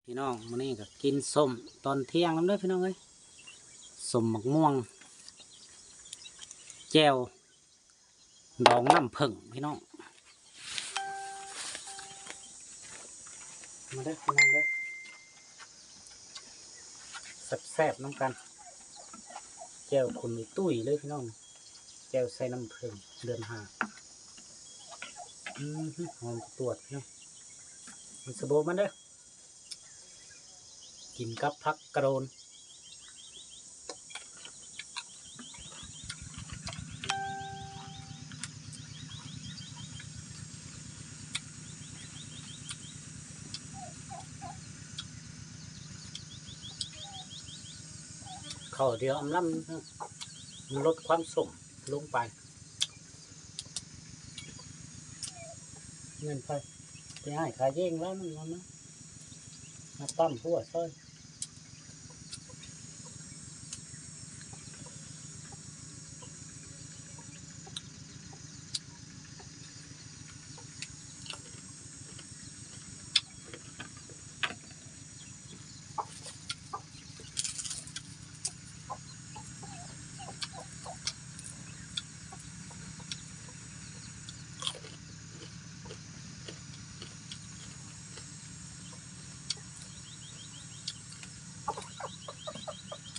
ພີ່ນ້ອງ ມື້ນີ້ກໍກິນສົ້ມຕອນທ່ຽງນຳເດີພີ່ນ້ອງເອີຍ ສົ້ມໝາກມ່ວງ ແຈ່ວດອງນ້ຳເຜິ້ງພີ່ນ້ອງ ມາເດີພີ່ນ້ອງເດີ ແຊບໆນຳກັນ ແຈ່ວຂຸ້ນຕຸ້ຍເລີຍພີ່ນ້ອງ ແຈ່ວໃສ່ນ້ຳເຜິ້ງເດືອນຫ້າ ອື ຫອມຕວດພີ່ນ້ອງ ມີສະໂບມາເດີ. ກິນກັບຜັກກະໂດນ ເຂົ້າດຽວອຳລຳ ມັນລົດຄວາມສົ້ມລົງໄປ. ແມ່ນໃຜ ໄປອ້າຍຂາເຢງລາວນັ້ນ ມາ ມາຕຳຫົວຊອຍ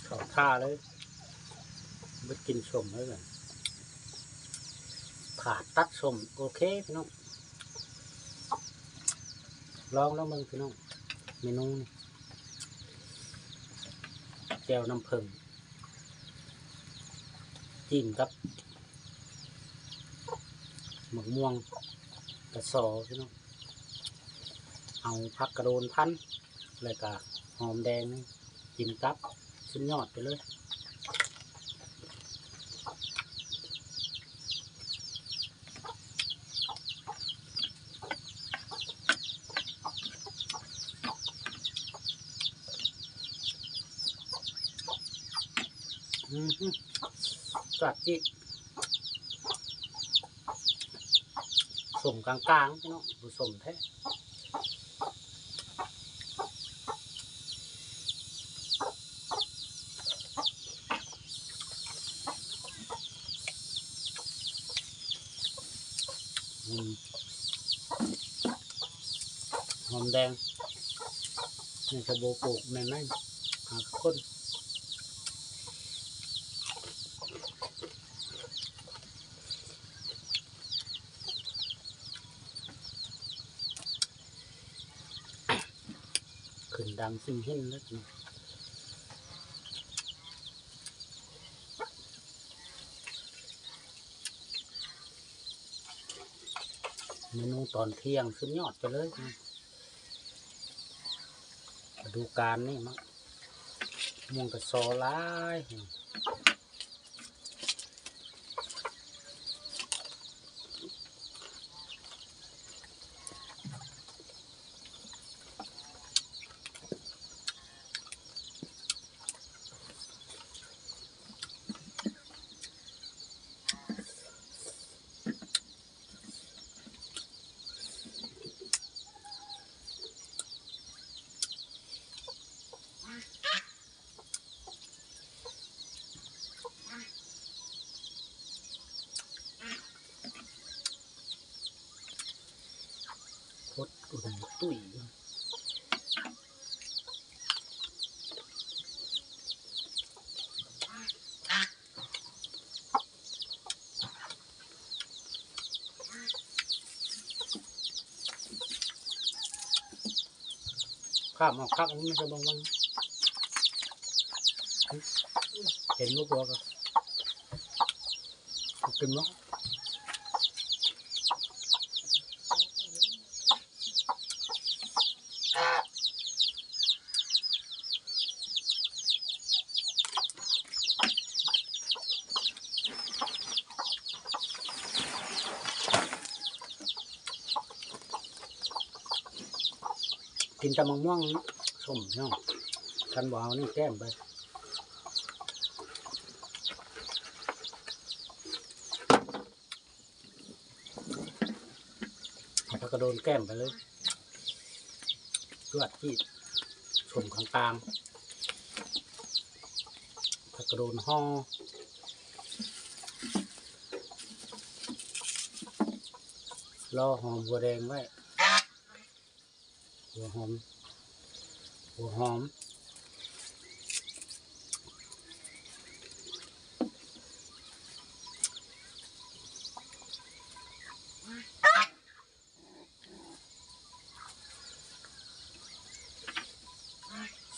ເຂົ້າທ່າເລີຍ ບໍ່ກິນສົ້ມເລີຍ ຜ່າຕັດສົ້ມ ໂອເຄພີ່ນ້ອງ ລອງ ລອງເບິ່ງພີ່ນ້ອງ ເມນູນີ້ ແຈ່ວນ້ຳເຜິ້ງ ຈິ້ມກັບໝາກມ່ວງກະຊໍພີ່ນ້ອງ ເອົາຜັກກະໂດນພັນ ແລ້ວກະຫອມແດງ ກິນກັບ ສຸດຍອດໄປເລີຍ. ອື ຈັດຈິ ສົ້ມກາງໆ ພີ່ນ້ອງ ບໍ່ສົ້ມແທ້ ອືມ ຫອມແດງ ໃນສະໂບປູກແມ່ນໄໝ ຫາຄົນ ຂຶ້ນດັງຊິມເຫັນເລີຍ ເມນູຕອນທ່ຽງສຸດຍອດໄປເລີຍ ລະດູການນີ້ ມະ ມ່ວງກະຊໍຫຼາຍ. ຄົດອຸ່ນຕຸ້ຍ ຂ້າມເອົາຄັກອັນນີ້ໃສ່ເບິ່ງ ເຫັນບໍ່ ພວກ ກິນບໍ່? ກິນແຕ່ໝາກມ່ວງສົ້ມພີ່ນ້ອງ ຄັນບໍ່ເອົານີ້ແກ້ມໄປ ເອົາຜັກກະໂດນແກ້ມໄປເລີຍ ຈວດຈີດ. ຕົ້ມຂ້າງກາງ ຜັກກະໂດນຫໍ່ ລໍຫອມຫົວແດງໄວ້ ຫົວຫອມ ຫົວຫອມ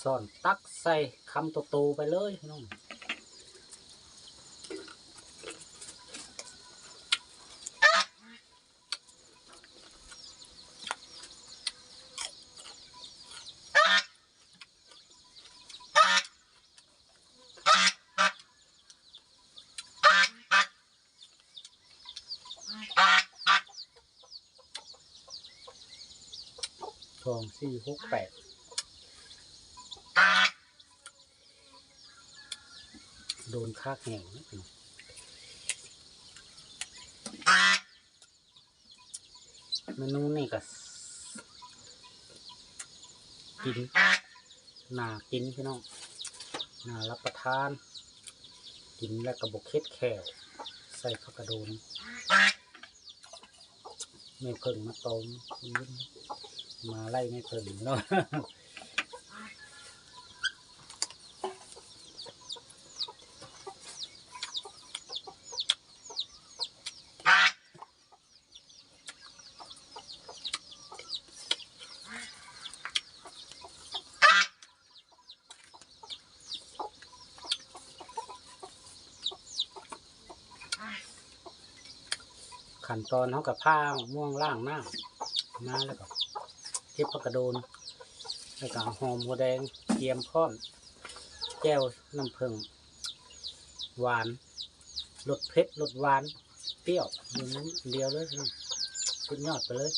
ຊ້ອນຕັກໃສ່ຄຳໂຕໆໄປເລີຍພີ່ນ້ອງ. ສອງ ສີ່ ຫົກ ແປດ ໂດນຄາກແຫ້ງ. ເມນູນີ້ກໍກິນ ໜ້າກິນພີ່ນ້ອງ ໜ້າຮັບປະທານ ກິນແລ້ວກໍບໍ່ເຄັດແຂ້ວ ໃສ່ຜັກກະໂດນ ແມ່ເຜິ້ງມາຕອມ ມາໄລ່ແມ່ເຜິ້ງເນາະ. ຂັ້ນຕອນເຮົາກໍຜ່າໝາກມ່ວງ ລ້າງນ້ຳມາ ແລ້ວກໍເກັບຜັກກະໂດນ ແລ້ວກໍເອົາຫອມຫົວແດງ ກຽມພ້ອມ ແຈ່ວນ້ຳເຜິ້ງ ຫວານ ລົດເຜັດ ລົດຫວານ ປຽວ ຢູ່ໃນອັນດຽວເລີຍພີ່ນ້ອງ ສຸດຍອດໄປເລີຍ.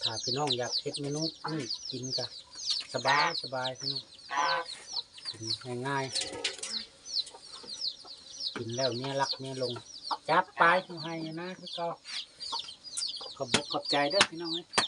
ຖ້າພີ່ນ້ອງຢາກເຮັດເມນູນີ້ກິນກໍສະບາຍ ສະບາຍພີ່ນ້ອງ ກິນງ່າຍໆ ກິນແລ້ວເມຍລັກເມຍຫຼົງ ຈັດໄປຢູ່ໄຮ່ຢູ່ນາຄືເກົ່າ. ຂອບອົກຂອບໃຈເດີພີ່ນ້ອງເອີຍ.